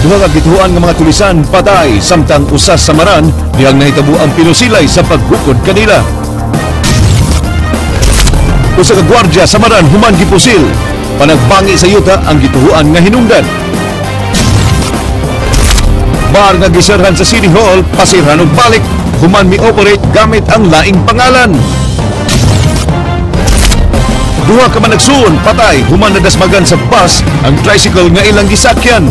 Duha ka gituohan nga mga tulisan patay samtang usa samaran dihang nahitabo ang pinusilay sa paggukod kanila. Usa ka gwardya samaran human gipusil. Panagbangi sa yuta ang gituohan nga hinungdan. Bar nga giserhan sa City Hall pasirhan og balik human mi-operate gamit ang laing pangalan. Duha ka managsuon patay human nadasmagan sa bus ang tricycle nga ilang gisakyan.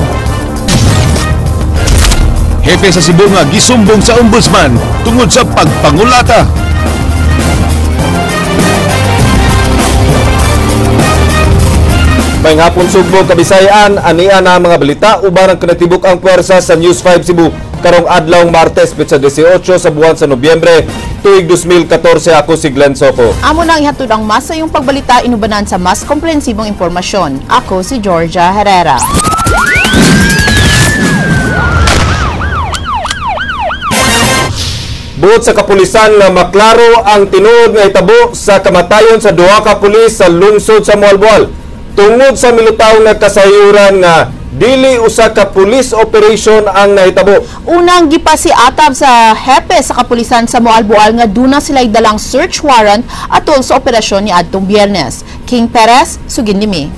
Hepe sa Sibonga gisumbong sa ombudsman tungod sa pagpangulata. May hapon Sugbo, Kabisayaan, ania na mga balita uban ang kinatibuk ang puwersa sa News 5 Cebu karong adlaw Martes petsa 18 sa buwan sa Nobyembre tuig 2014. Ako si Glenn Soco. Amo nang ihatod ang mas sa iyong pagbalita inubanan sa mas komprehensibong impormasyon. Ako si Georgia Herrera. Buot sa kapulisan nga maklaro ang tinuod nga itabo sa kamatayon sa duha ka pulis sa lungsod sa Moalboal. Tungod sa milutaw nga kasayuran nga dili usa ka police operation ang nahitabo. Unang gipasiatab sa hepe sa kapulisan sa Moalboal nga duna sila'y dalang search warrant atol sa operasyon ni adtong Biyernes. King Perez, sugin nimi.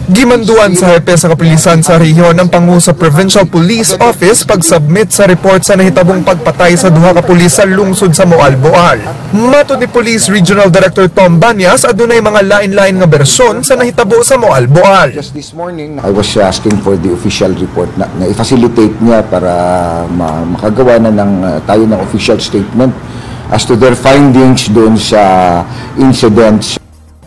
Gimanduan sa hepe sa kapulisan sa rehiyon ang pangu sa Provincial Police Office pag-submit sa report sa nahitabong pagpatay sa duha ka pulis sa lungsod sa Moalboal. Matod ni Police Regional Director Tom Banyas, adunay mga lain-lain nga bersyon sa nahitabo sa Moalboal. Just this morning, I was asking for the official report na i-facilitate niya para makagawa na tayo ng official statement as to their findings doon sa incidents.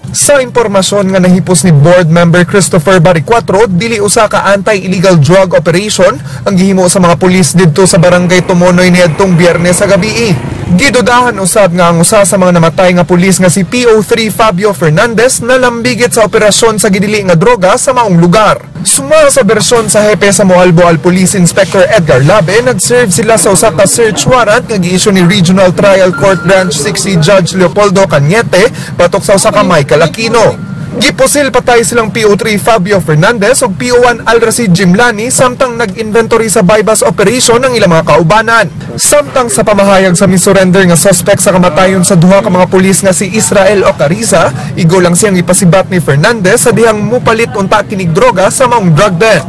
Sa impormasyon nga nahipos ni board member Christopher Baricuatro, dili usa ka anti-illegal drug operation ang gihimo sa mga pulis didto sa barangay Tumonoy niadtong Biyernes sa gabii. Gidudahan usab nga ang usa sa mga namatay nga pulis nga si PO3 Fabio Fernandez nalambigit sa operasyon sa gidili nga droga sa maong lugar. Suma sa bersyon sa hepe sa Moalboal Police Inspector Edgar Labe, nag-serve sila sa usa ka search warrant nga gi-issue ni Regional Trial Court Branch 60 Judge Leopoldo Cañete batok sa usa ka Michael Aquino. Gipusil patay silang PO3 Fabio Fernandez ug PO1 Alracid Jimlani samtang nag-inventory sa bypass operation ng ilang mga kaubanan. Samtang sa pamahayag sa misurrender nga suspect sa kamatayon sa duha ka mga pulis nga si Israel Ocariza, igo lang siyang ipasibat ni Fernandez sa dihang mupalit unta kinig droga sa maong drug den.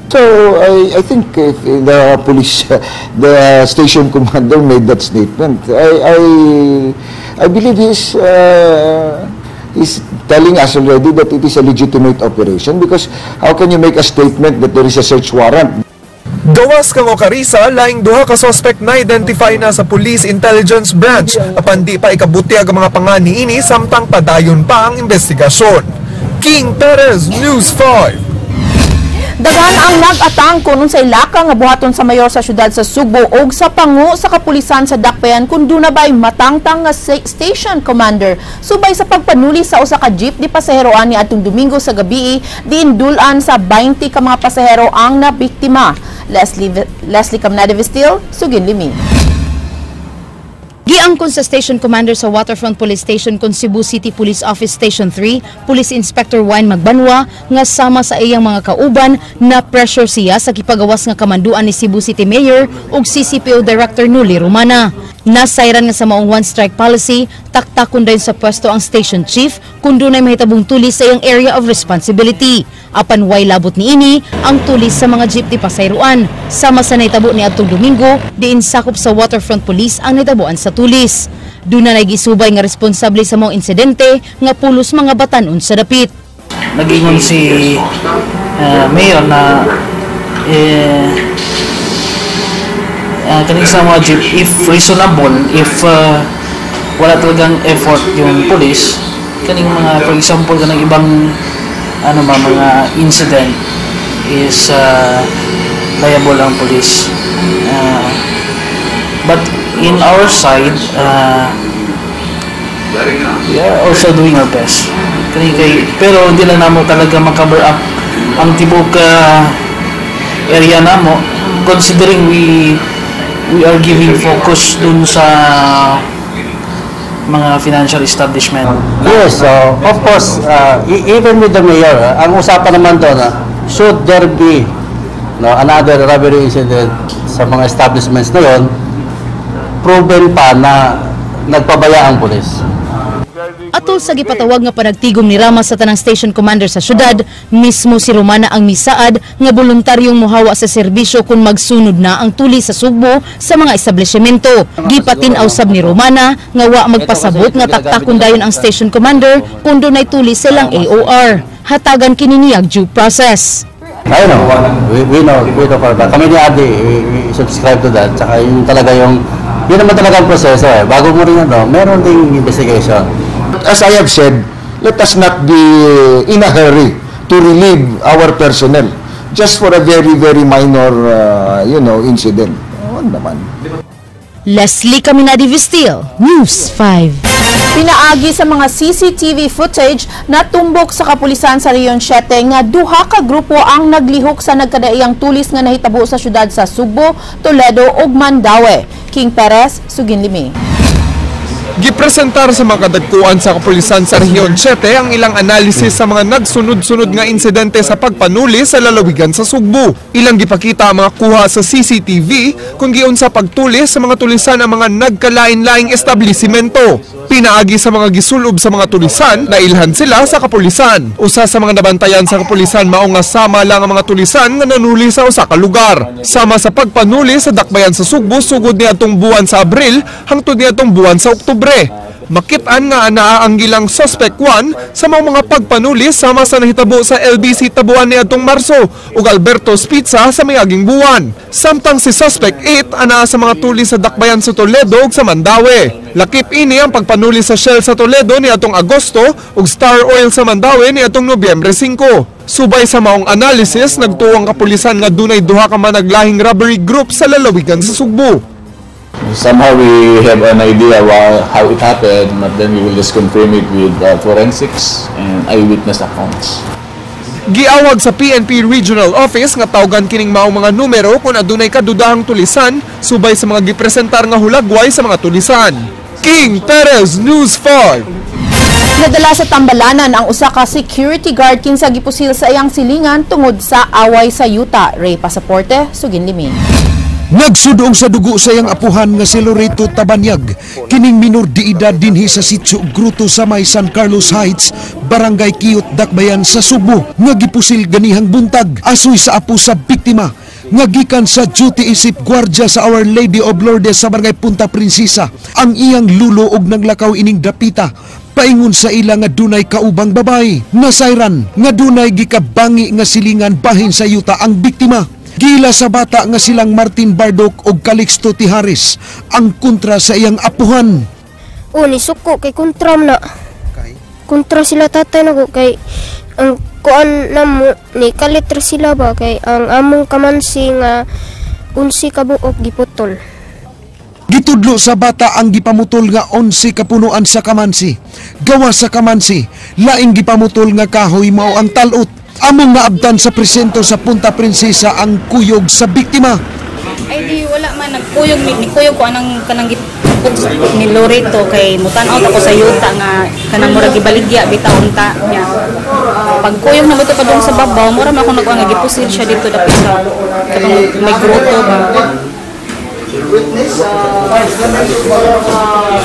So I think if the police, the station commander made that statement, I believe he's telling us already that it is a legitimate operation, because how can you make a statement that there is a search warrant? Gawas kang Ocariza, laing duha ka suspect na identify na sa Police Intelligence Branch apan di pa ikabutyag ang mga pangani ini samtang padayon pa ang investigasyon. King Perez, News 5. Daghan ang nag-atang kung unsay laka nga buhaton sa mayor sa syudad sa Sugbo og sa pangu sa kapulisan sa Dakbayan kung duna bay matangtang nga station commander subay sa pagpanuli sa usa ka jeep di pasaheroan ni atong Domingo sa gabii diin dul-an sa 20 ka mga pasahero ang nabiktima. Leslie Camnada Vestil, sugin limi. Giangkon sa station commander sa Waterfront Police Station kon Cebu City Police Office Station 3, Police Inspector Wine Magbanwa, nga sama sa iyang mga kauban na pressure siya sa kipagawas nga kamanduan ni Cebu City Mayor ug CCPO Director Nuli Romana. Nasayran nga sa maong one strike policy, taktakon dayon sa pwesto ang station chief kung dunay mahitabong tulis sa iyang area of responsibility. Apan way labot niini ang tulis sa mga jeep di pasayroan. Sama sa nahitabo ni adtong Domingo, diin sakop sa Waterfront Police ang nahitaboan sa tulis. Duna nay gisubay nga responsable sa maong insidente nga pulos mga batanon sa dapit. Nagingon si mayor na kaning sa mga jeep, if reasonable, if wala talagang effort yung police, kaning mga, for example, kanang ibang ano ba, mga incident is liable ang police. But in our side, we are also doing our best. Kani kay, pero hindi lang namo talaga ma-cover up ang tibok area namo, considering we are giving focus dun sa mga financial establishment. Yes, of course, even with the mayor, ang usapan naman doon, should there be no, another robbery incident sa mga establishments na yon, proven pa na nagpabaya ang pulis. Atol sa gipatawag nga panagtigom ni Rama sa tanang station commander sa syudad, mismo si Romana ang misaad nga voluntaryong muhawa sa serbisyo kung magsunod na ang tuli sa Sugbo sa mga establishmento. Gipatin-aw sab ni Romana nga wa magpasabot nga taktakon dayon ang station commander kung dunay tuli silang AOR. Hatagan kini niyag due process. I know, we know for that. Kami ni Adi, we subscribe to that. Tsaka yun talaga yung, yun naman talaga ang proseso eh. Bago mo rin ano, meron ding investigation. As I have said, let us not be in a hurry to relieve our personnel just for a very, very minor incident. Oo naman. Leslie Caminadi Vistil, News 5. Pinaagi sa mga CCTV footage, natumbok sa kapulisan sa Region 7 nga duha ka grupo ang naglihok sa nagkadaiyang tulis nga nahitabo sa syudad sa Sugbo, Toledo ug Mandaue. King Perez, Suginlimi. Gipresentar sa mga kadagkuan sa kapulisan sa Rehiyon 7 ang ilang analysis sa mga nagsunod-sunod nga insidente sa pagpanuli sa lalawigan sa Sugbo. Ilang gipakita ang mga kuha sa CCTV kung giunsa pagtuli sa mga tulisan ang mga nagkalain-laing establishmento. Pinaagi sa mga gisulob sa mga tulisan, nailhan sila sa kapulisan. Usa sa mga nabantayan sa kapulisan mao nga sama lang ang mga tulisan nga nanuli sa usa ka lugar. Sama sa pagpanuli sa dakbayan sa Sugbo sugod niadtong buwan sa Abril hangtod niadtong buwan sa Oktubre. Makit-an nga anaa ang gilang Suspect 1 sa mga pagpanuli sama sa nahitabo sa LBC Tabuan niadtong Marso ug Alberto's Pizza sa miaging buwan. Samtang si Suspect 8 anaa sa mga tuli sa dakbayan sa Toledo ug sa Mandaue. Lakip ini ang pagpanuli sa Shell sa Toledo niadtong Agosto ug Star Oil sa Mandaue niadtong Nobyembre 5. Subay sa maong analysis, nagtuo ang kapulisan nga dunay duha ka managlahing robbery group sa lalawigan sa Sugbo. Somehow we have an idea how it happened, but then we will just confirm it with forensics and eyewitness accounts. Giawag sa PNP Regional Office nga tawgan kining maong mga numero kung adunay kadudahang tulisan subay sa mga gipresentar nga hulagway sa mga tulisan. King Perez, News 5. Nadala sa tambalanan ang usa ka security guard kinsa gipusil sa iyang silingan tungod sa away sa yuta. Ray Pasaporte, Suginlimi. Nagsudong sa dugo sa iyang apuhan nga si Loreto Tabanyag, kining minor de edad dinhi sa Sitio Gruto sa may San Carlos Heights, Barangay Kiyot, Dakbayan sa Sugbo, nga gipusil ganihang buntag asoy sa apo sa biktima nga gikan sa duty isip gwardya sa Our Lady of Lourdes sa Barangay Punta Princesa. Ang iyang lulo og naglakaw ining dapita paingon sa ila nga dunay kaubang babae. Nasayran nga dunay gikabangi nga silingan bahin sa yuta ang biktima. Gila sa bata nga silang Martin Bardok og Calixto Tijares ang kontra sa iyang apuhan. O ni suko kay kontra na. Kontra sila tatay nako kay ang kuan namo ni kalitra sila ba kay ang among kamansi nga 11 ka buok giputol. Gitudlo sa bata ang gipamutol nga 11 kapunuan sa kamansi. Gawa sa kamansi, laing gipamutol nga kahoy mao ang talot. Among naabtan sa presento sa Punta Princesa ang kuyog sa biktima. Ay di wala man nagkuyog ni kuyog ko anang kanang giput ni Loreto kay mutan-aw ako sa yuta nga kanang murag gibaligya bitaw unta niya. Pag kuyog na mo to padung sa babaw, mura man ako nagkuha nga gipusil siya dito dapit sa katong may groto ba.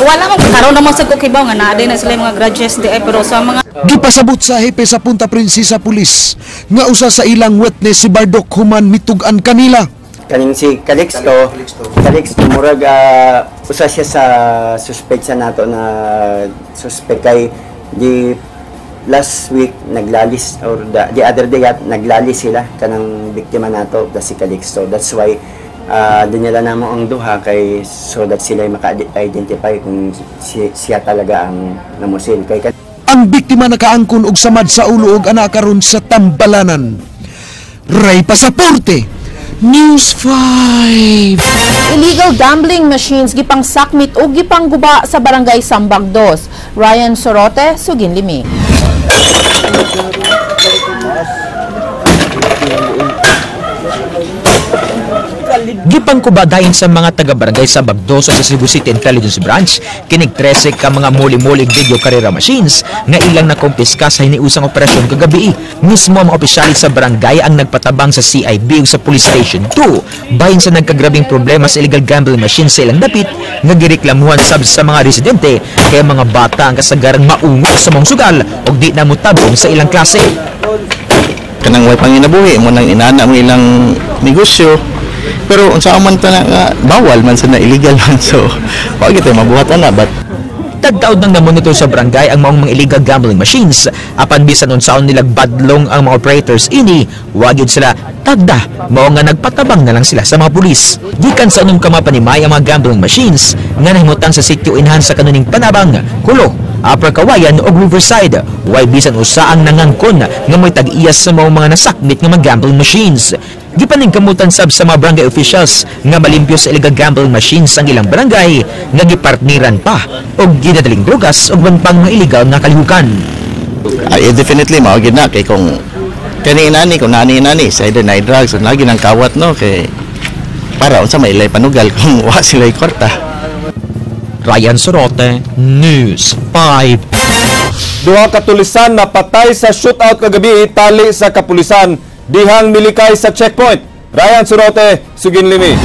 Wala man karon naman sa kukibaw nga naa na sila yung mga grudges di ay pero sa mga gipasabot sa hepe sa Punta Princesa Police nga usa sa ilang witness si Bardok human mitug-an kanila. Kaning si Calixto, Calixto murag usa siya sa suspect sa nato na suspect kay di last week naglalis or the other day at naglalis sila kanang biktima nato da si Calixto. That's why dinala namo ang duha kay so that sila maka-identify kung siya talaga ang namusil. Kay ang biktima nakaangkon og samad sa ulo og ana karon sa tambalanan. Ray Pasaporte, News 5. Illegal gambling machines gipangsakmit o gipangguba sa Barangay Sambag 2. Ryan Sorote, Suginlimi. Gipangkuba dayon sa mga taga-barangay sa Bagdoso sa Cebu City Intelligence Branch kinig 13 ka mga muli-mulig video karera machines nga ilang nakumpiska sa hiniusang operasyon kagabi. Mismo ang mga opisyalis sa barangay ang nagpatabang sa CIB ug sa Police Station 2 bahin sa nagkagrabing problema sa illegal gambling machine sa ilang dapit nga gireklamuhan sab sa mga residente kaya mga bata ang kasagarang maungo sa maong sugal ug di na motabong sa ilang klase. Kanang way panginabuhi mo nang inana mo ilang negosyo, pero unsa man ta na nga bawal man sa na illegal man, so wa gyud mabuhat ana but Tagtaod nang namonitor sa barangay ang maong mga illegal gambling machines apan bisan unsaon nilag badlong ang mga operators ini, wa gyud sila tagda, mao nga nagpatabang na lang sila sa mga pulis. Gikan sa unom ka mga panimay ang mga gambling machines nga nahimutang sa sitio Inhan sa Kanuning Panabang, Kulo, Upper Kawayan ug Riverside. Way bisan usa ang nangangkon nga mo'y tag-iyas sa maong mga nasakmit nga mga gambling machines. Gipaningkamutan sab sa mga barangay officials nga malimpyo sa illegal gambling machines ang ilang barangay nga gipartneran pa og ginadaling drogas ug uban pang mga illegal nga kalihukan. Ay, definitely mao gyud na kay kung kani inani kung nani inani sa either na drugs o lagi nang kawat, no, kay para unsa may ilay panugal kung wa sila kwarta. Ryan Sorote, News 5. Duha ka tulisan napatay sa shootout kagabi tali sa kapulisan dihang milikay sa checkpoint. Ryan Surote, Suginlimi.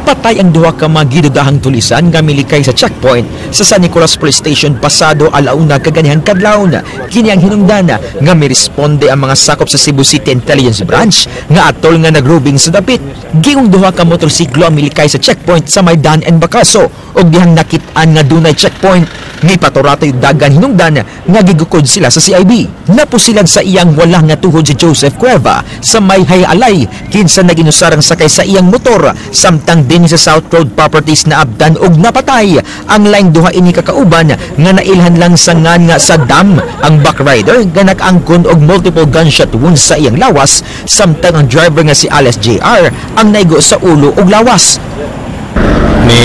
Patay ang duha ka mga gidudahang tulisan nga milikay sa checkpoint sa San Nicolas Police Station pasado alauna kaganihang kadlawon. Kini ang hinungdan nga miresponde ang mga sakop sa Cebu City Intelligence Branch nga atol nga nagrubing sa dapit. Giingong duha ka motorsiklo ang milikay sa checkpoint sa Maidan and Bacaso ug dihang nakit-an nga dunay checkpoint. Nipaturato'y dagan hinungdan nga gigukod sila sa CIB. Napusilan sa iyang wala nga tuhod si Joseph Cueva sa may hayalay kinsa naginusarang sakay sa iyang motor, samtang din sa South Road Properties na abdan og napatay ang laing duha ini kakauban nga nailhan lang sa ngan nga sa dam ang backrider nga nakaangkon og multiple gunshot wounds sa iyang lawas, samtang ang driver nga si Alias JR ang naigo sa ulo ug lawas. Ni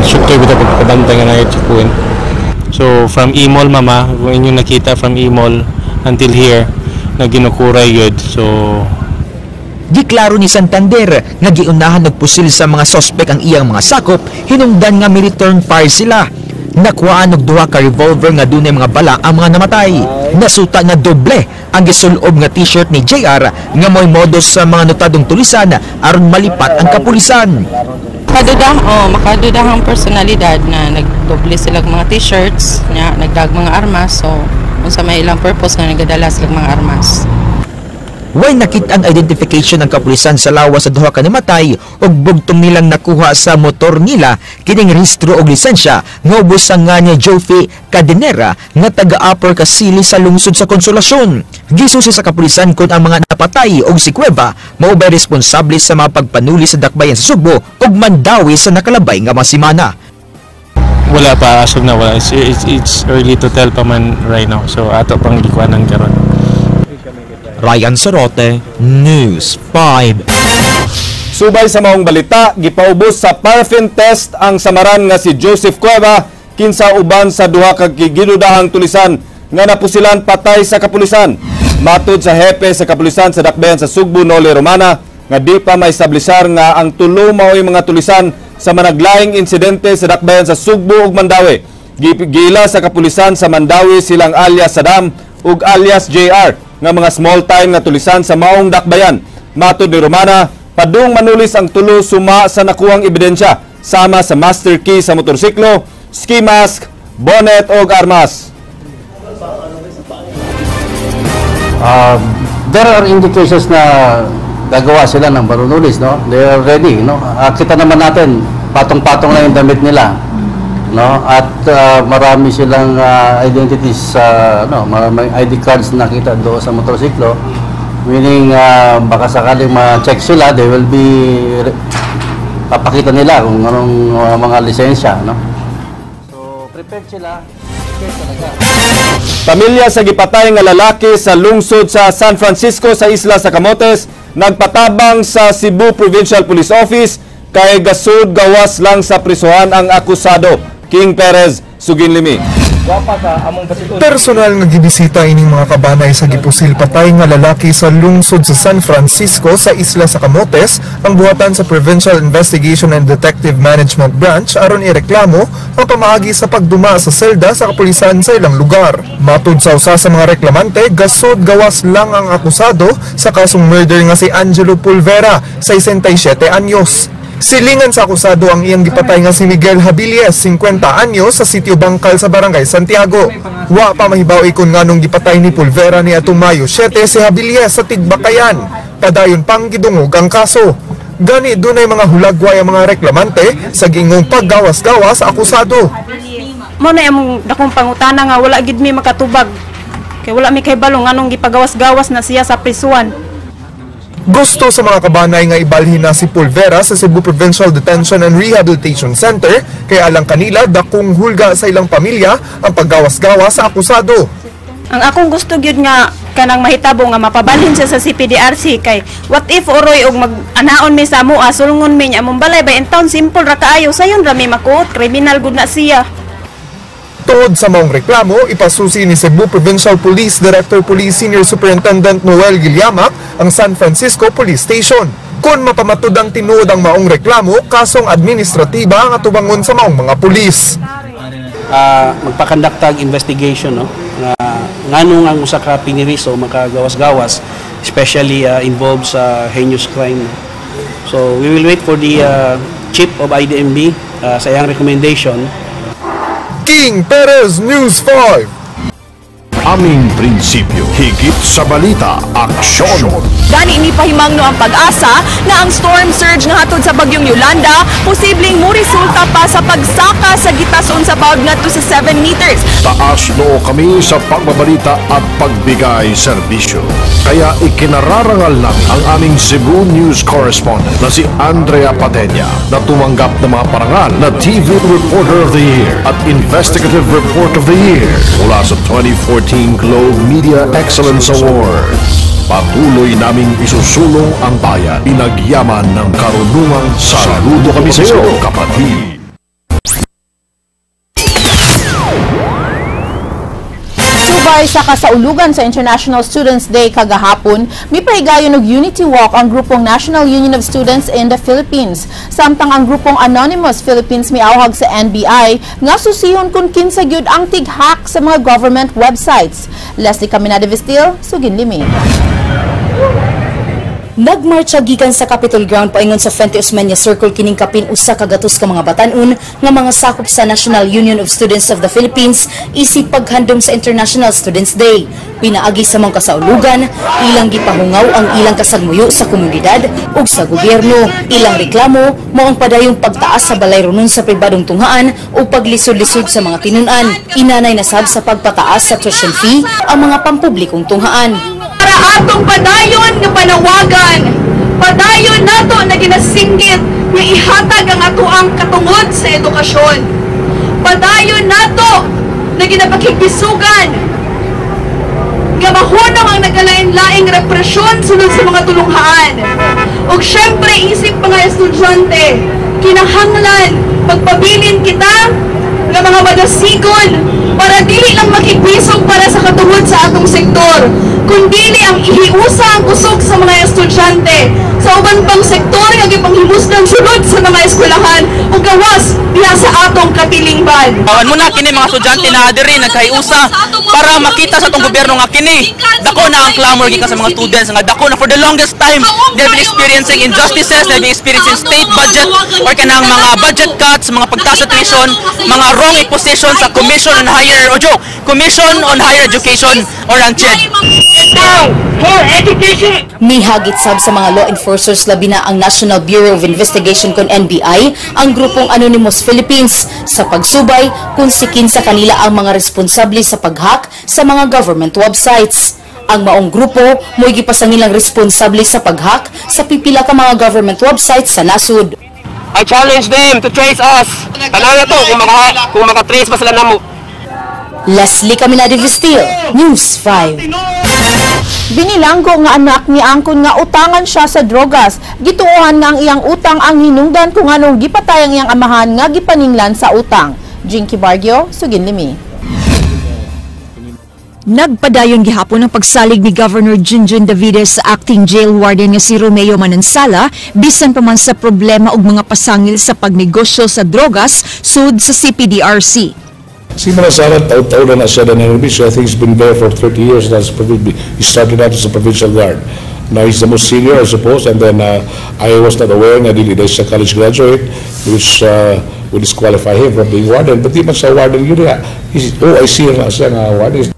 suktoy bitaw pagkabantay nga na checkpoint. So from Imol, mama, kung inyong nakita from Imol until here na ginukuray yun. So Giklaro ni Santander nga giunahan nagpusil sa mga sospek ang iyang mga sakop hinungdan nga mi-return fire sila. Nakuhaan og duha ka revolver nga dunay mga bala ang mga namatay. Nasuta nga doble ang gisulob nga t-shirt ni JR nga mo'y modus sa mga notadong tulisan aron malipat ang kapulisan. Kaduda, oh, makadudahang personalidad na nagdoble sila mga t-shirts, nya nagdag mga armas, so unsa may ilang purpose nga nagadala sila mga armas. Way nakit ang identification ng kapulisan sa lawas sa duha ka namatay ug bugtong nilang nakuha sa motor nila kining rehistro og lisensya nga ubos sa nga ni Jofi Cadenera nga taga Upper Kasili sa lungsod sa Konsolasyon. Gisusi sa kapulisan kon ang mga napatay og si Cueva mao bay responsable sa mga pagpanuli sa Dakbayan sa Sugbo ug Mandawi sa nakalabay nga mga semana. Wala pa as of now. Wala. It's early to tell pa man right now. So ato pang gikuanan karon. Ryan Sorote, News 5. Subay sa maong balita, gipaubos sa paraffin test ang samaran nga si Joseph Cueva kinsa uban sa duha ka gidudahang tulisan nga napusilan patay sa kapulisan. Matud sa hepe sa kapulisan sa Dakbayan sa Sugbo, Noli Romana, nga di pa maestablisar nga ang tulo mao'y mga tulisan sa managlaing insidente sa Dakbayan sa Sugbo ug Mandaue. Gila sa kapulisan sa Mandaue silang alias Saddam ug alias JR nga mga small time nga tulisan sa maong dakbayan. Matod ni Romana, padung manulis ang tulo suma sa nakuhang ebidensya sama sa master key sa motorsiklo, ski mask, bonnet og armas. There are indications na gagawa sila ng barunulis, no? They are ready, no? Kita naman natin, patong-patong lang yung damit nila, no? At marami silang identities sa no, maraming ID cards na nakita doon sa motorsiklo, meaning baka sakaling ma-check sila, they will be papakita nila kung anong mga lisensya, no? So prepared sila, prepared talaga. Pamilya sa gipatay nga lalaki sa lungsod sa San Francisco sa Isla sa Camotes nagpatabang sa Cebu Provincial Police Office kay gasud gawas lang sa prisuhan ang akusado. King Perez, Suginlimi. Personal nga gibisita ining mga kabanay sa gipusil patay nga lalaki sa lungsod sa San Francisco sa Isla sa Camotes ang buhatan sa Provincial Investigation and Detective Management Branch aron ireklamo ang pamaagi sa pagduma sa selda sa kapulisan sa ilang lugar. Matud sa usa sa mga reklamante, gasod gawas lang ang akusado sa kasong murder nga si Angelo Pulvera, 67 anyos. Silingan sa akusado ang iyang gipatay nga si Miguel Habilies, 50 anyos, sa sitio Bangkal sa Barangay Santiago. Wa pa mahibaw ikon nganong gipatay ni Pulvera ni atong Mayo 7 si Habilies sa Tigbakayan. Padayon pang gidungog ang kaso. Gani dunay mga hulagway ang mga reklamante sa giingong paggawas-gawas sa akusado. Mo na among dakong pangutana nga wala gid mi makatubag. Kay wala mi kahibalo nganong gipagawas-gawas na siya sa prisuan. Gusto sa mga kabanay nga ibalhin na si Pulvera sa Cebu Provincial Detention and Rehabilitation Center kay alang kanila dakong hulga sa ilang pamilya ang paggawas-gawas sa akusado. Ang akong gusto gyud nga kanang mahitabo nga mapabalhin siya sa CPDRC kay what if oroy og mag-anaon mi sa amoa, sulngon mi niya among balay by in town, simple ra kaayo, sayon ra mi makuot, kriminal gud na siya. Tungod sa maong reklamo, ipasusi ni Cebu Provincial Police Director Police Senior Superintendent Noel Giliamac ang San Francisco Police Station. Kung mapamatud ang tinuod ang maong reklamo, kasong administratiba ang atubangon sa maong mga pulis. Magpa-conduct tag investigation, no, nga nganong ang usa ka piniriso makagawas-gawas, especially involved sa heinous crime, no? So we will wait for the chief of IDMB sa iyang recommendation. King Perez, News 5. Aming prinsipyo, higit sa balita, aksyon. Gani ni pahimangno ang PAGASA nga ang storm surge nga hatod sa bagyong Yolanda posibleng moresulta pa sa pagsaka sa gitason sa bawd ngadto sa 7 meters. Taas noo kami sa pagbabalita at pagbigay serbisyo. Kaya ikinararangal namin ang aming Cebu News Correspondent na si Andrea Padilla na tumanggap ng mga parangal na TV Reporter of the Year at Investigative Report of the Year mula sa 2014 Globe Media Excellence Awards. Patuloy naming isusulong ang bayan, pinagyaman ng karunungang. Saludo kami sa iyo, kapatid. Subay sa kasaulugan sa International Students' Day kagahapon, mipahigayon og Unity Walk ang grupong National Union of Students in the Philippines. Samtang ang grupong Anonymous Philippines miawhag sa NBI nga susihon kung kinsa gyud ang tig-hack sa mga government websites. Leslie Caminada Vestil, Sugin Limi. Nagmarcha gikan sa Capitol Ground paingon sa Fuente Osmeña Circle kining kapin 100 ka mga batan-on nga mga sakop sa National Union of Students of the Philippines isip paghandom sa International Students Day. Pinaagi sa mga kasaulugan, ilang gipahungaw ang ilang kasagmuyo sa komunidad ug sa gobyerno. Ilang reklamo mao ang padayong pagtaas sa balay runon sa pribadong tunghaan o paglisod-lisod sa mga tinun-an. Inanay na sab sa pagpataas sa tuition fee ang mga pampublikong tunghaan. Para atong padayon nga panawagan, padayon nato na ginasinggit nga ihatag ang atoang katungod sa edukasyon. Padayon nato na ginapakigbisogan nga mahunong ang nagkalain-laing represyon sulod sa mga tulunghaan. Ug syempre isip mga estudyante, kinahanglan magpabilin kita nga mga madasigon para dili lang makigwisog para sa katungod sa atong sektor, kundili ang ihiusa ang kusog sa mga estudyante sa uban pang sektor nga gipanghimuslan sulod sa mga eskwelahan ug gawas diha sa atong katilingban. Awan muna kini mga estudyante na diri nagkahiusa para makita sa atong gobyerno nga kini dako na ang clamor gikan sa mga students nga dako na for the longest time they've been experiencing injustices, they've been experiencing state budget or kanang mga budget cuts, mga pagtaas sa tuition, mga wrong imposition sa Commission on Higher o joke, Commission on Higher Education or ang CHED. For education. Mihagit sab sa mga law enforcers labi na ang National Bureau of Investigation kon NBI ang grupong Anonymous Philippines sa pagsubay kung sikin sa kanila ang mga responsable sa pag-hack sa mga government websites. Ang maong grupo mo'y gipasangilang responsable sa pag-hack sa pipila ka mga government websites sa nasud. I challenge them to trace us. Tanan na to kung maka-trace pa sila namo. Leslie Caminade Vestil, News 5. Binilanggo nga anak ni angkon nga utangan siya sa drogas. Gituohan nga ang iyang utang ang hinungdan kung anong gipatay ang iyang amahan nga gipaninglan sa utang. Jinky Bargio, Sugin Limi. Nagpadayon gihapon ang pagsalig ni Governor Junjun Davide sa acting jail warden nga si Romeo Manansala bisan pa man sa problema og mga pasangil sa pagnegosyo sa drogas sud sa CPDRC. Si Manansala, taon-taon na siya na nerbisyo. I think he's been there for 30 years. He started out as a provincial guard. Now he's the most senior, I suppose. And then I was not aware na dili siya college graduate, which would disqualify him from being warden. But di man siya warden yun niya. He's, oh, I see na siya nga warden.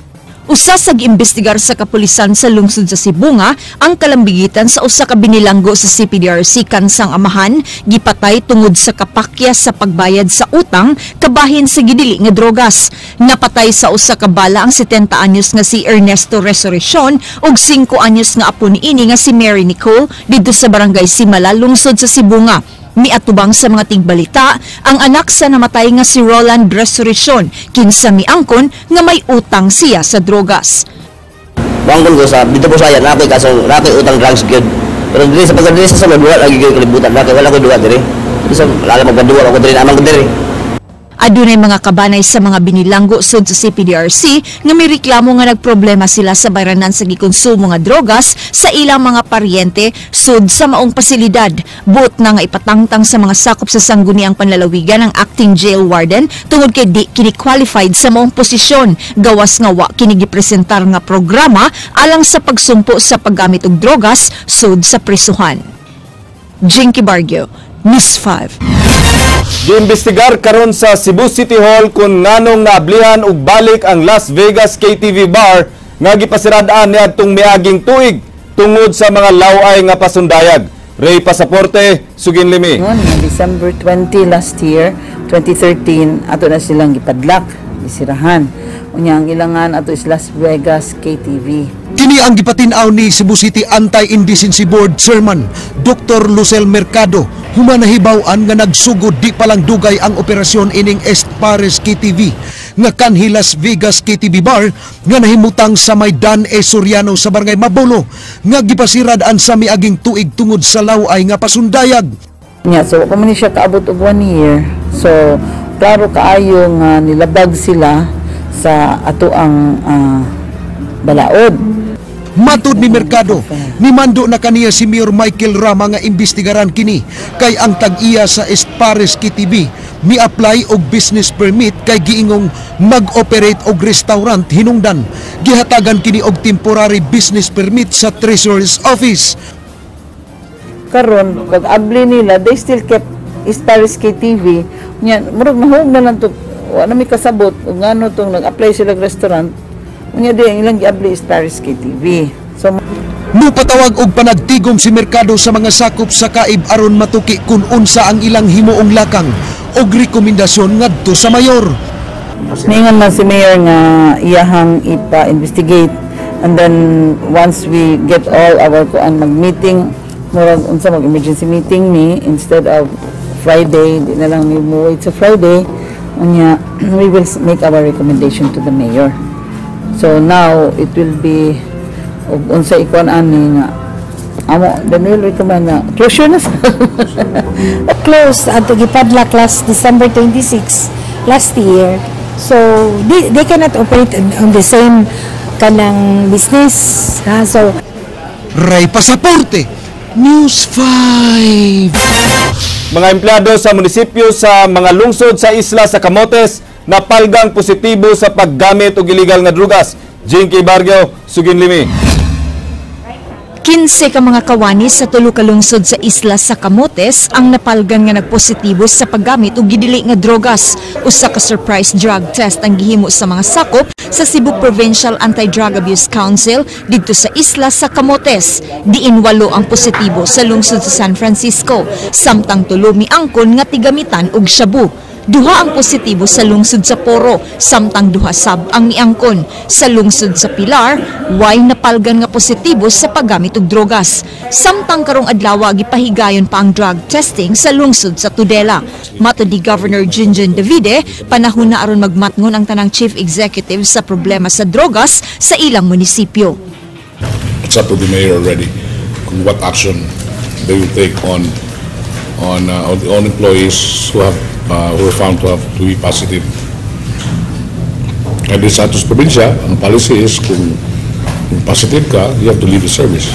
Usa sa giimbestigar sa kapulisan sa lungsod sa Cebu nga ang kalambigitan sa usa ka binilanggo sa CPDRC kansang amahan gipatay tungod sa kapakya sa pagbayad sa utang kabahin sa gidili nga drogas. Napatay sa usa ka bala ang 70 anyos nga si Ernesto Resurreccion ug 5 anyos nga apo niini nga si Mary Nicole didto sa barangay Simala, lungsod sa Cebu nga miatubang sa mga tigbalita ang anak sa namatay nga si Roland Resurreccion, kinsa miangkon nga may utang siya sa drogas. Bangkon ko sa dito po sa ayan, nakoy kaso nakoy utang drugs gyud. Pero diri sa pagka diri sa sulod wala lagi gyud kalibutan, nakoy wala koy duwa diri. Diri sa lala magpaduwa ako diri amang ko diri. Adunay mga kabanay sa mga binilanggo sud sa CPDRC nga may reklamo nga nagproblema sila sa bayranan sa gikonsumo nga drogas sa ilang mga paryente sud sa maong pasilidad. Buot na nga ipatangtang sa mga sakop sa sangguniang panlalawigan ang acting jail warden tungod kay di kini qualified sa maong posisyon, gawas nga wa kini gipresentar nga programa alang sa pagsumpo sa paggamit og drogas sud sa prisuhan. Jinky Bargio, News 5. Giimbestigar karon sa Cebu City Hall kung nganong naablihan og balik ang Las Vegas KTV Bar nga gipasirad-an niadtong miaging tuig tungod sa mga laway nga pasundayag. Ray Pasaporte, Sugin Limi. Noon, December 20 last year, 2013, ato na silang gipadlak, gisirahan. Unya ang ilangan ato is Las Vegas KTV. Kini ang gipatin-aw ni Cebu City Anti-Indecency Board Chairman Dr. Lucel Mercado human nahibaw-an nga nagsugod di pa lang dugay ang operasyon ining East Paris KTV nga kanhi Las Vegas KTV Bar nga nahimutang sa may Dan E. Soriano sa barangay Mabolo nga gipasirad-an sa miaging tuig tungod sa laway nga pasundayag. Nya, so kung man siya kaabot og 1 year, so klaro kaayo nga nilabag sila sa ato ang balaod. Matud ni Mercado, nimando na kaniya si Mayor Michael Rama nga imbestigaran kini kay ang tag-iya sa East Paris KTV mi-apply og business permit kay giingong mag-operate og restaurant hinungdan. Gihatagan kini og temporary business permit sa Treasurer's Office. Karon pag-abli nila, they still kept East Paris KTV. Nya murag nahug na lang to, wa na mi kasabot ug ngano tong nag-apply sila og restaurant. Unya di ang ilang giabli is Paris KTV. So mupatawag og panagtigom si Mercado sa mga sakop sa kaib aron matuki kun unsa ang ilang himuong lakang og rekomendasyon ngadto sa mayor. Ningon man si Mayor nga iyahang ipa-investigate, and then once we get all our kuan, mag-meeting, murag unsa, mag-emergency meeting ni instead of Friday, di na lang mi mo wait sa Friday. Unya we will make our recommendation to the mayor. So now it will be ug unsa ikuan ani nga amo, then we will recommend na closure na sa Closed ato gipadlak last December 26 last year. So they cannot operate on the same kanang business. Ha? So Ray Pasaporte, News 5. Mga empleyado sa munisipyo sa mga lungsod sa isla sa Camotes napalgang positibo sa paggamit og illegal nga drugas. Jinky Barrio, Sugin Limi. 15 ka mga kawani sa tulo ka lungsod sa isla sa Camotes ang napalgan nga nagpositibo sa paggamit og gidili nga drogas. Usa ka surprise drug test ang gihimo sa mga sakop sa Cebu Provincial Anti-Drug Abuse Council didto sa isla sa Camotes. Diin 8 ang positibo sa lungsod sa San Francisco, samtang 3 miangkon nga tigamitan og shabu. 2 ang positibo sa lungsod sa Poro, samtang 2 sab ang miangkon. Sa lungsod sa Pilar, way napalgan nga positibo sa paggamit og drogas. Samtang karong adlaw gipahigayon pa ang drug testing sa lungsod sa Tudela. Matod ni Governor Junjun Davide, panahon na aron magmatngon ang tanang chief executive sa problema sa drogas sa ilang munisipyo. It's up to the mayor already kung what action they will take on employees who are found to have to be positive. And sa atos probinsya, ang policy is kung positive ka, you have to leave the service.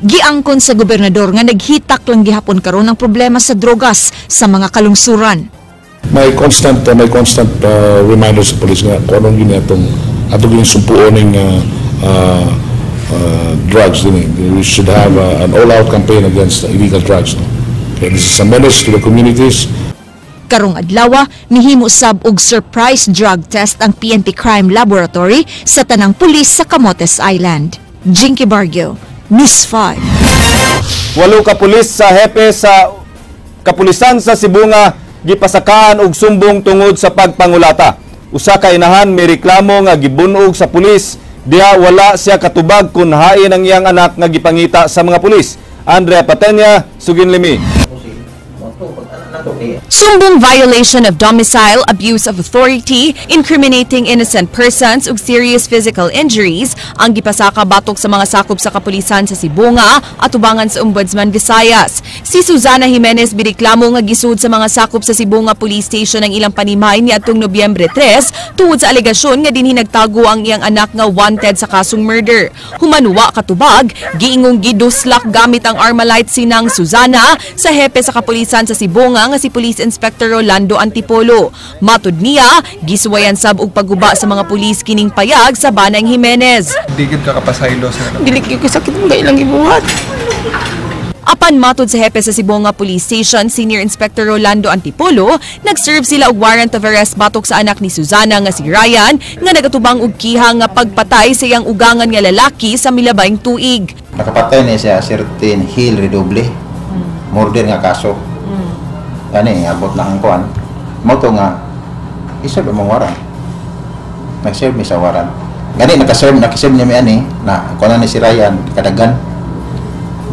Giangkon sa gobernador nga naghitak lang gihapon karon ang problema sa drogas sa mga kalungsuran. May constant reminder sa police nga kung anong gini atong gining sumpuon ning drugs din. We should have an all-out campaign against illegal drugs. No? Okay, this is a menace to the communities. Karong adlaw, mihimo sab og surprise drug test ang PNP Crime Laboratory sa tanang pulis sa Camotes Island. Jinky Bargio, News 5. 8 ka pulis sa hepe sa kapulisan sa Cebu nga gipasakaan og sumbong tungod sa pagpangulata. Usa ka inahan may reklamo nga gibunog sa pulis diha wala siya katubag kun hain ang iyang anak nga gipangita sa mga pulis. Andrea Patenya, sugin limi. Sumbong violation of domicile, abuse of authority, incriminating innocent persons ug serious physical injuries ang gipasaka batok sa mga sakop sa kapulisan sa Sibonga atubangan sa Ombudsman Visayas. Si Susana Jimenez bireklamo nga gisud sa mga sakop sa Sibonga Police Station ang ilang panimay niadtong Nobyembre 3 tungod sa alegasyon nga dinhi nagtago ang iyang anak nga wanted sa kasong murder. Humanuwa katubag, giingong giduslak gamit ang Armalite sinang Susana sa hepe sa kapulisan sa Sibonga nga si Police Inspector Rolando Antipolo. Matud niya, gisuwayan sab og pagguba sa mga pulis kining payag sa Banang Jimenez. Di gid ka kapasaylo sa Dili ko sakit mga ilang gibuhat. Apan matod sa hepe sa Sibonga Police Station, Senior Inspector Rolando Antipolo, nag-serve sila og warrant of arrest batok sa anak ni Susana nga si Ryan nga nagatubang og kiha nga pagpatay sa iyang ugangan nga lalaki sa milabayng tuig. Nakapatay ni siya certain Hill Redoble, murder nga kaso. Ani abot na ang kuan. Mo to nga iserve among warrant. Nag-serve mi sa warrant. Gani nakaserve niya mi ani na kuan ni si Ryan kadagan.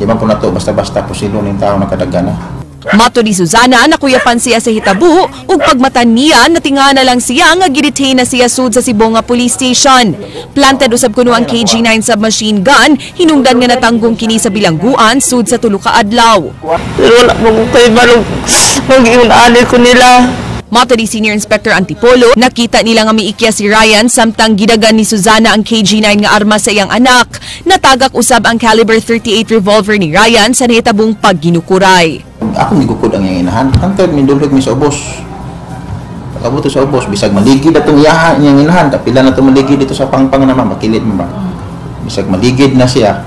Di man po na to basta-basta pusilo ning tao nakadagan na. Mato ni Susana, nakuyapan siya sa hitabo ug pagmata niya natinga na lang siya nga gidetain na siya sud sa Sibonga Police Station. Planted usab kuno ang KG9 submachine gun, hinungdan nga natanggong kini sa bilangguan sud sa tulo ka adlaw. Pero wala mo ko kay balog mag-iun-ani ko nila. Mato ni Senior Inspector Antipolo, nakita nila nga miikya si Ryan samtang gidagan ni Susana ang KG9 nga arma sa iyang anak. Natagak usab ang caliber 38 revolver ni Ryan sa nahitabong pagginukuray. Ako migukod ang iyang inahan. Hantod mindulhog mi sa ubos. Pag-abot sa ubos, bisag maligid atong iyahan iyang inahan, kapila na to maligid dito sa pangpang naman, makilit mo ba? Bisag maligid na siya.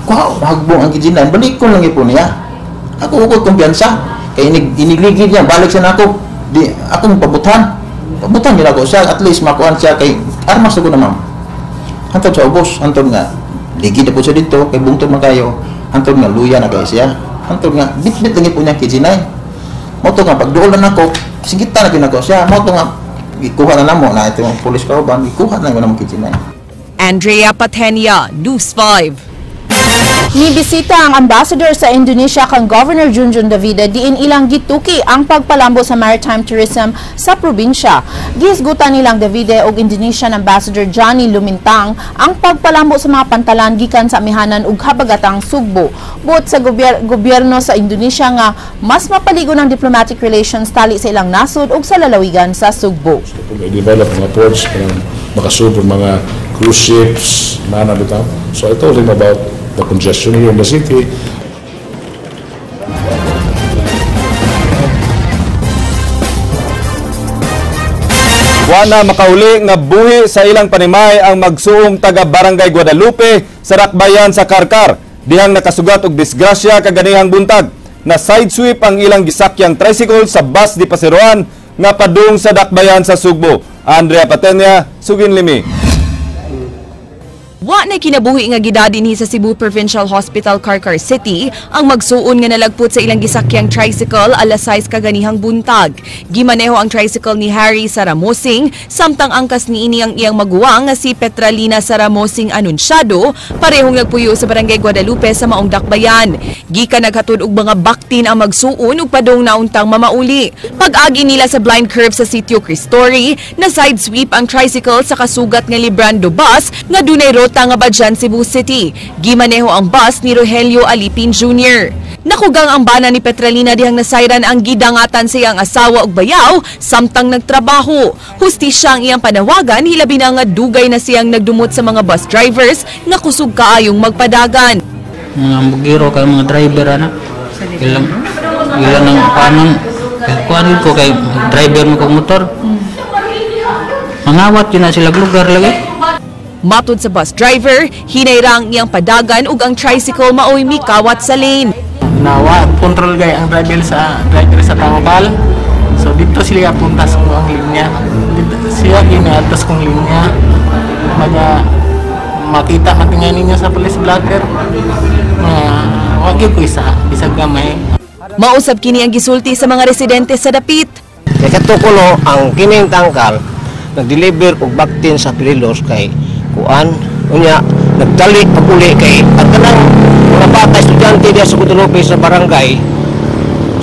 Wow, hagbong ang gijinan, balik ko lang ipo niya. Ako ukod kumpiyansa. Kay inigligid niya, balik siya na ako. Di, akong pabutan. Pabutan niya ako siya, at least makuan siya kay armas ko na ma'am. Hantod sa ubos, hantod nga ligid na po siya dito, kay bungtod man kayo. Hantod nga luya na kayo siya. Hantod nga bitbit lang po niya kijinay. Mo to nga pagduol na nako, singgitan na gyud nako siya. Mo to nga gikuha na namo na itong pulis kauban, gikuha na namo kijinay. Andrea Patenia, News 5. Nibisita ang ambassador sa Indonesia kang Governor Junjun Davide diin ilang gituki ang pagpalambo sa maritime tourism sa probinsya. Gihisgutan nilang Davide og Indonesian Ambassador Johnny Lumintang ang pagpalambo sa mga pantalan gikan sa amihanan ug habagatang Sugbo. Buot sa gobyerno sa Indonesia nga mas mapaligon ang diplomatic relations tali sa ilang nasod ug sa lalawigan sa Sugbo. I-develop mga ports, makasud mga cruise ships, na bitaw. So I told him about the congestion here in the city. Wa na makauli nga buhi sa ilang panimay ang magsuong taga Barangay Guadalupe sa Rakbayan sa Karkar. Dihang nakasugat og disgrasya kaganihang buntag. Na sidesweep ang ilang gisakyang tricycle sa bus di Pasiruan nga padung sa Dakbayan sa Sugbo. Andrea Patenya, sugin limi. Wa na kinabuhi nga gidadinhi sa Cebu Provincial Hospital, Carcar City ang magsuon nga nalagpot sa ilang gisakyang tricycle alas 6 kaganihang buntag. Gimaneho ang tricycle ni Harry Saramosing samtang angkas niini ang iyang maguwang nga si Petralina Saramosing Anunciado, parehong nagpuyo sa Barangay Guadalupe sa Maong Dakbayan. Gikan naghatod og mga baktin ang magsuon ug padung nauntang mamauli. Pag-agi nila sa blind curve sa Sitio Cristori, na side sweep ang tricycle sa kasugat nga Librando bus nga dunay ruta nga Badjan, Cebu City. Gimaneho ang bus ni Rogelio Alipin Jr. Nakugang ang bana ni Petralina dihang nasayran ang gidangatan sa iyang asawa og bayaw samtang nagtrabaho. Hustisya ang iyang panawagan, hilabi na nga dugay na siyang nagdumot sa mga bus drivers nga kusog kaayong magpadagan. Mga bugiro kay mga driver ana. Ilang ilan ang panon kuan ko kay driver mo kog motor. Mangawat yun na sila lugar lagi. Matod sa bus driver, hinay ra ang iyang padagan ug ang tricycle maoy mikawat sa lane. Nawa control gay ang driver sa tangkal. So dito sila puntas ko ang linya. Dito siya ginatas kong linya. Mga makita man tingnan ninyo sa police blotter. Wa gyud ko isa bisag gamay. Mausab kini ang gisulti sa mga residente sa dapit. Kay kadto kuno ang kining tangkal nagdeliver og baktin sa Pililos kay kuan unya nagdali paguli kay ang kanang mga bata estudyante diya sa Guadalupe sa barangay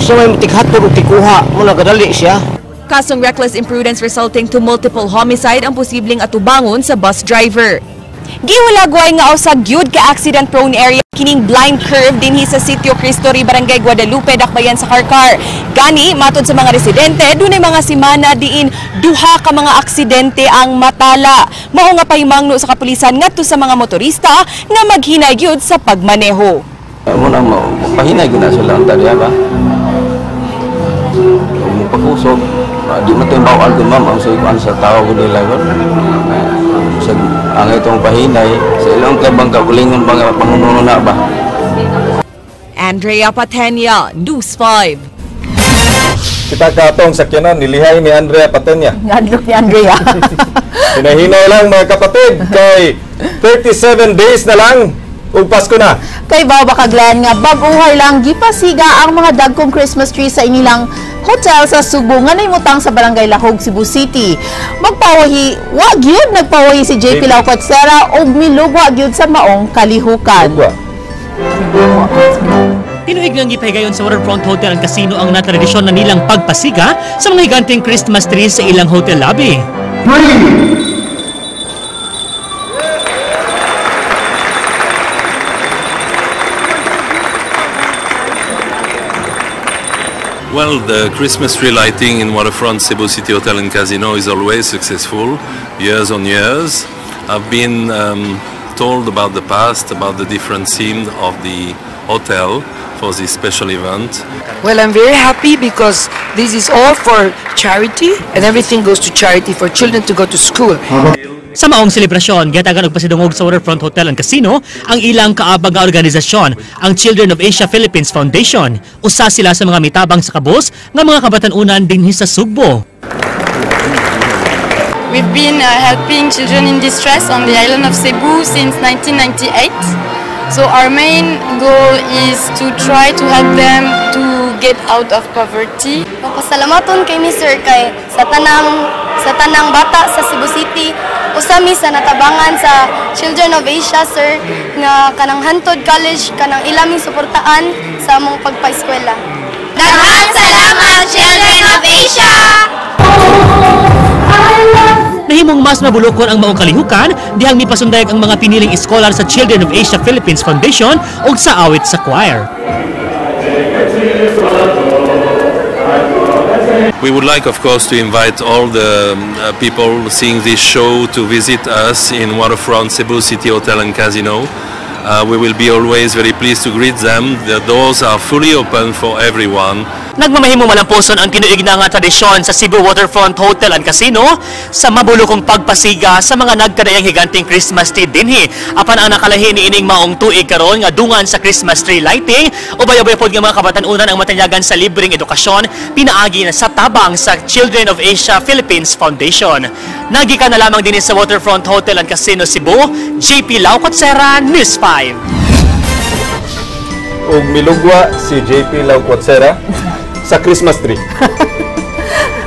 so may tighatod og tikuha mo nagadali siya. Kasong reckless imprudence resulting to multiple homicide ang posibleng atubangon sa bus driver. Gihulagway nga usag gyud ka accident prone area kining blind curve dinhi sa Sitio Cristo Rey, Barangay Guadalupe, Dakbayan sa Carcar. Gani matod sa mga residente, dunay mga semana diin duha ka mga aksidente ang matala. Mao nga pahimangno sa kapulisan ngadto sa mga motorista nga maghinay gyud sa pagmaneho. Muna pahinay gyud na sila ang tali ba. Mo pagusog, di man tayo bawal ko ma'am ang sa ikuan sa tao ko nila kon. Sa ang itong pahinay sa ilang kabang kagulingon bang pangununo na ba. Andrea Patenia, News 5. Kita katong sakyanan nilihay ni Andrea Patenia. Ngadlok ni Andrea. Hinahinay lang mga kapatid kay 37 days na lang ug Pasko na. Kay Baba ka Glenn nga bag-uhay lang gipasiga ang mga dagkong Christmas tree sa inilang hotel sa Subo nga naimutang sa Barangay Lahog, Cebu City. Magpawahi, wa gyud nagpawahi si JP Laucotsera og milugwa gyud sa maong kalihukan. Tinuig nga gipahigayon sa Waterfront Hotel and Casino ang natradisyon na nilang pagpasiga sa mga higanteng Christmas tree sa ilang hotel lobby. Well, the Christmas tree lighting in Waterfront Cebu City Hotel and Casino is always successful, years on years. I've been told about the past, about the different theme of the hotel for this special event. Well, I'm very happy because this is all for charity and everything goes to charity for children to go to school. Sa maong selebrasyon, gihatagan og pasidungog sa Waterfront Hotel and Casino ang ilang kaabag nga organisasyon, ang Children of Asia Philippines Foundation. Usa sila sa mga mitabang sa kabos nga mga kabatan-unan dinhi sa Sugbo. We've been helping children in distress on the island of Cebu since 1998. So our main goal is to try to help them to get out of poverty. Papasalamaton kay Mr. kay sa tanang bata sa Cebu City, usa mi sa natabangan sa Children of Asia sir nga kanang hantod college kanang ilaming suportaan sa among pagpaeskwela. Daghang salamat Children of Asia. Nahimong mas mabulokon ang maong kalihukan dihang mipasundayag ang mga piniling iskolar sa Children of Asia Philippines Foundation ug sa awit sa choir. We would like, of course, to invite all the people seeing this show to visit us in Waterfront Cebu City Hotel and Casino. We will be always very pleased to greet them. The doors are fully open for everyone. Nagmamahimo malampuson ang tinuig na nga tradisyon sa Cebu Waterfront Hotel and Casino sa mabulokong pagpasiga sa mga nagkadayang higanteng Christmas tree dinhi. Apan ang nakalahi ni ining maong tuig karon nga dungan sa Christmas tree lighting, ubay-ubay pod nga mga kabatan-unan ang matanyagan sa libreng edukasyon pinaagi na sa tabang sa Children of Asia Philippines Foundation. Nagikan na lamang dinhi sa Waterfront Hotel and Casino Cebu, JP Laucotsera, News 5. Ug milugwa si JP Laucotsera sa Christmas tree.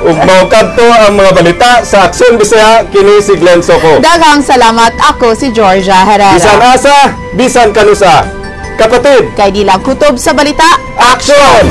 Ug mao kadto ang mga balita sa Aksyon Bisaya, kini si Glenn Soco. Daghang salamat, ako si Georgia Herrera. Bisan asa, bisan kanusa. Kapatid, kay di lang kutob sa balita. Aksyon!